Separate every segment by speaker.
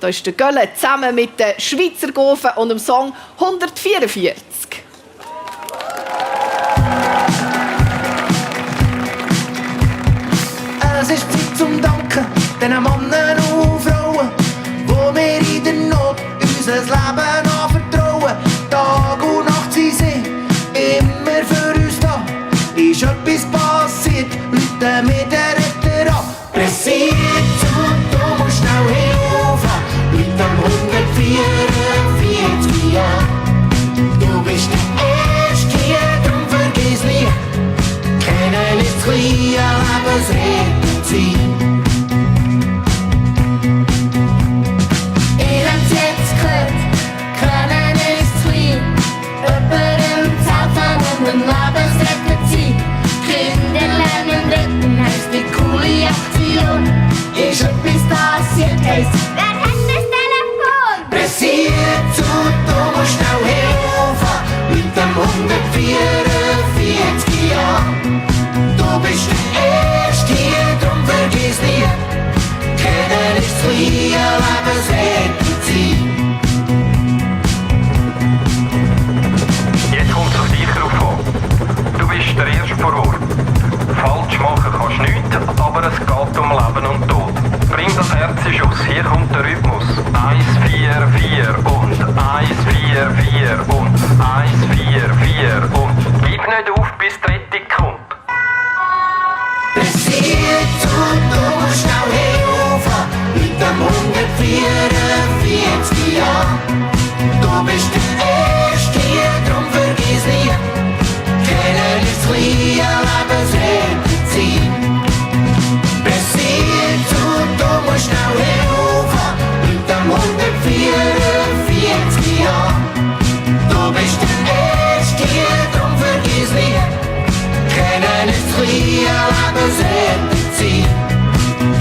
Speaker 1: Da ist der Gölle zusammen mit den Schweizer Gofen und dem Song 144.
Speaker 2: Es ist Zeit zum Danken den Männern und Frauen, wo wir in der Not unser Leben anvertrauen. Tag und Nacht sie sind immer für uns da. Ist etwas passiert, Leute mit der Retter an. Pressiert und du musst schnell helfen. Leute am 144 Jahren. Du bist der Erste hier, drum vergiss nie. Kennen ist das kleine Lebensrettungsziel.
Speaker 3: Ihr habt's jetzt gehört, Können ist zu klein. Jemandem zu helfen und ein Lebensretter zu sein. Kinder lernen retten, heisst die coole Aktion.
Speaker 2: Ist etwas passiert, heisst
Speaker 3: Wer hat das Telefon?
Speaker 2: pressiert und du musst schnell helfen. Leute am 144 Jahren. Du bist der Erste hier, drum vergiss nie. Kennen ist das kleine Lebensrettungsziel.
Speaker 4: Jetzt kommt es auf dich drauf an. Du bist der Erste vor Ort. Falsch machen kannst du nichts, aber es geht um Leben und Tod. Bring das Herz in Schuss, hier kommt der Rhythmus. 1, 4, 4 und 1, 4, 4 und 1, 4, 4 und gib nicht auf, bis die Rettung kommt.
Speaker 2: Pressiert und du musst schnell helfen. Leute am 144 Jahren. Du bist der Erste hier, drum vergiss nie. Kennen ist das kleine Lebensrettungsziel. Pressiert und du musst schnell helfen. Leute am 144 Jahren. Du bist der Erste hier, drum vergiss nie. Kennen ist das kleine Lebensrettungsziel.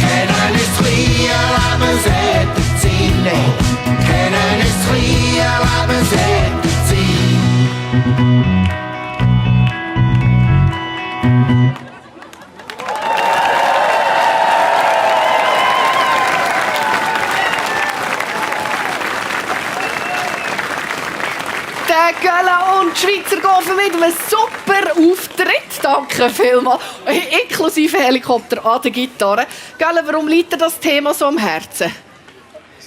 Speaker 2: Kennen ist das kleine Lebensrettungsziel. Nein, kennen ist das kleine Lebensrettungsziel.
Speaker 1: Der Gölle und die Schweizer Gofen mit einem super Auftritt. Danke vielmals. Inklusive Helikopter an der Gitarre. Gölle, warum liegt dir das Thema so am Herzen?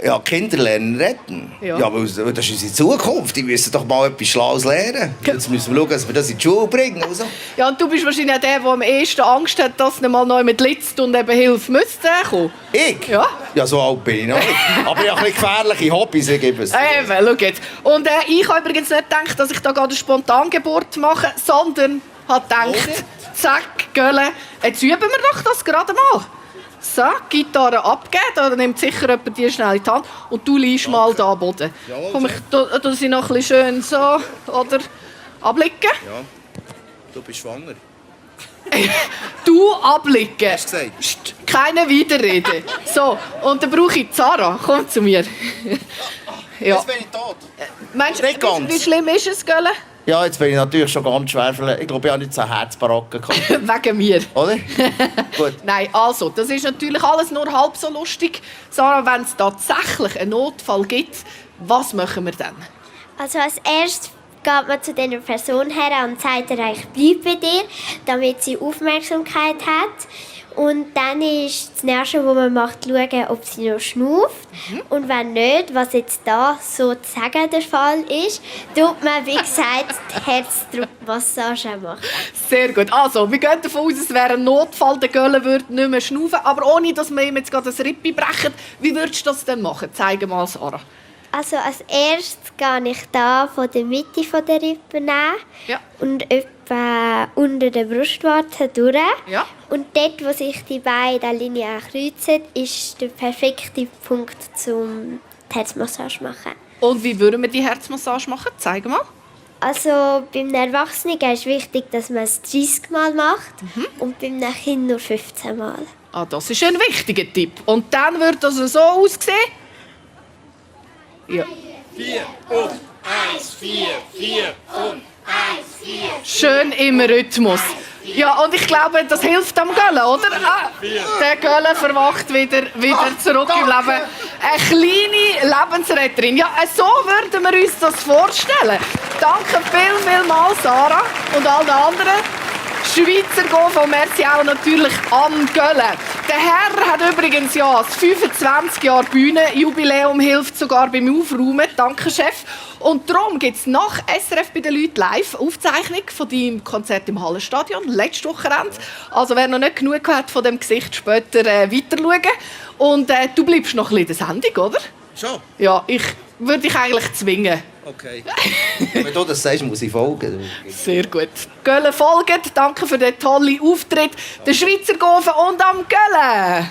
Speaker 5: Ja, Kinder lernen retten.
Speaker 1: Ja.
Speaker 5: Ja, aber das ist unsere Zukunft. Die müssen doch mal etwas Schlaues lernen. Jetzt müssen wir schauen, dass wir das in die Schule bringen. Und so.
Speaker 1: Ja, und du bist wahrscheinlich auch der, der am ehesten Angst hat, dass nicht mal neu mit litzt und eben Hilfe müsste kommen.
Speaker 5: Ich?
Speaker 1: Ja.
Speaker 5: Ja, so alt bin ich noch nicht. Aber ich habe ein bisschen gefährliche Hobbys, ich gebe es.
Speaker 1: Eben, schau jetzt. Und ich habe übrigens nicht gedacht, dass ich da gerade eine Spontangeburt mache, sondern habe gedacht, zack, Gölle, jetzt üben wir doch das gerade mal. So, Gitarre abgeben, da nimmt sicher jemand die schnell in die Hand und du liegst mal da am Boden.
Speaker 5: Jawohl,
Speaker 1: Komm, ich tu sie noch ein bisschen schön so, oder ablicken.
Speaker 5: Ja, du bist schwanger.
Speaker 1: Du ablicken.
Speaker 5: Hast du gesagt?
Speaker 1: Psst, keine Widerrede. So, und dann brauche ich Zara. Komm zu mir. Ja.
Speaker 5: Jetzt bin ich tot.
Speaker 1: Meinst du,
Speaker 5: Nicht ganz.
Speaker 1: wie schlimm ist es, Gölle?
Speaker 5: Ja, jetzt bin ich natürlich schon ganz schwer verletzt. Ich glaube, ich habe nicht so Herzbaracken gehabt.
Speaker 1: Wegen mir.
Speaker 5: Oder? Gut.
Speaker 1: Nein, also, das ist natürlich alles nur halb so lustig. Sarah, wenn es tatsächlich einen Notfall gibt, was machen wir dann?
Speaker 6: Also als erstes geht man zu dieser Person her und sagt ihr eigentlich, bleib bei dir, damit sie Aufmerksamkeit hat. Und dann ist das Nächste, was man macht, schauen, ob sie noch schnauft. Und wenn nicht, was jetzt da sozusagen der Fall ist, tut man, wie gesagt, die Herzdruckmassage machen.
Speaker 1: Sehr gut. Also, wir gehen davon aus, es wäre ein Notfall, der Gölle würde nicht mehr schnaufen, aber ohne, dass wir ihm jetzt gerade ein Rippe brechen. Wie würdest du das denn machen? Zeig mal, Sarah.
Speaker 6: Also als erstes gehe ich da von der Mitte von der Rippe nehmen
Speaker 1: Ja.
Speaker 6: und etwa unter der Brustwarze durch.
Speaker 1: Ja.
Speaker 6: Und dort, wo sich die beiden Linien kreuzen, ist der perfekte Punkt zum die Herzmassage machen.
Speaker 1: Und wie würden wir die Herzmassage machen? Zeig mal.
Speaker 6: Also beim Erwachsenen ist wichtig, dass man es 30 Mal macht und beim Kind nur 15 Mal.
Speaker 1: Ah, das ist ein wichtiger Tipp. Und dann wird das so aussehen. Ja.
Speaker 7: 4 und 1, 4, 4 und 1, 4.
Speaker 1: Schön im Rhythmus. Ja, und ich glaube, das hilft am Gölle, oder? Ah, der Gölle verwacht wieder zurück im Leben. Eine kleine Lebensretterin. Ja, so würden wir uns das vorstellen. Danke vielmals, Sarah und allen anderen. Schweizer Go von Merci auch natürlich am Göllen. Der Herr hat übrigens ja das 25 Jahre Bühnenjubiläum, hilft sogar beim Aufräumen. Danke, Chef. Und darum gibt es nach SRF bei den Leuten live Aufzeichnung von deinem Konzert im Hallenstadion, letztes Wochenende. Also wer noch nicht genug hat von dem Gesicht, später weiter schauen. Und du bleibst noch ein bisschen in der Sendung, oder?
Speaker 5: Schon?
Speaker 1: Ja, ich würde dich eigentlich zwingen.
Speaker 5: Okay. Wenn du das sagst, muss ich folgen.
Speaker 1: Sehr gut. Göllen folgt. Danke für den tollen Auftritt. Der Schweizer Gofen und am Göllen.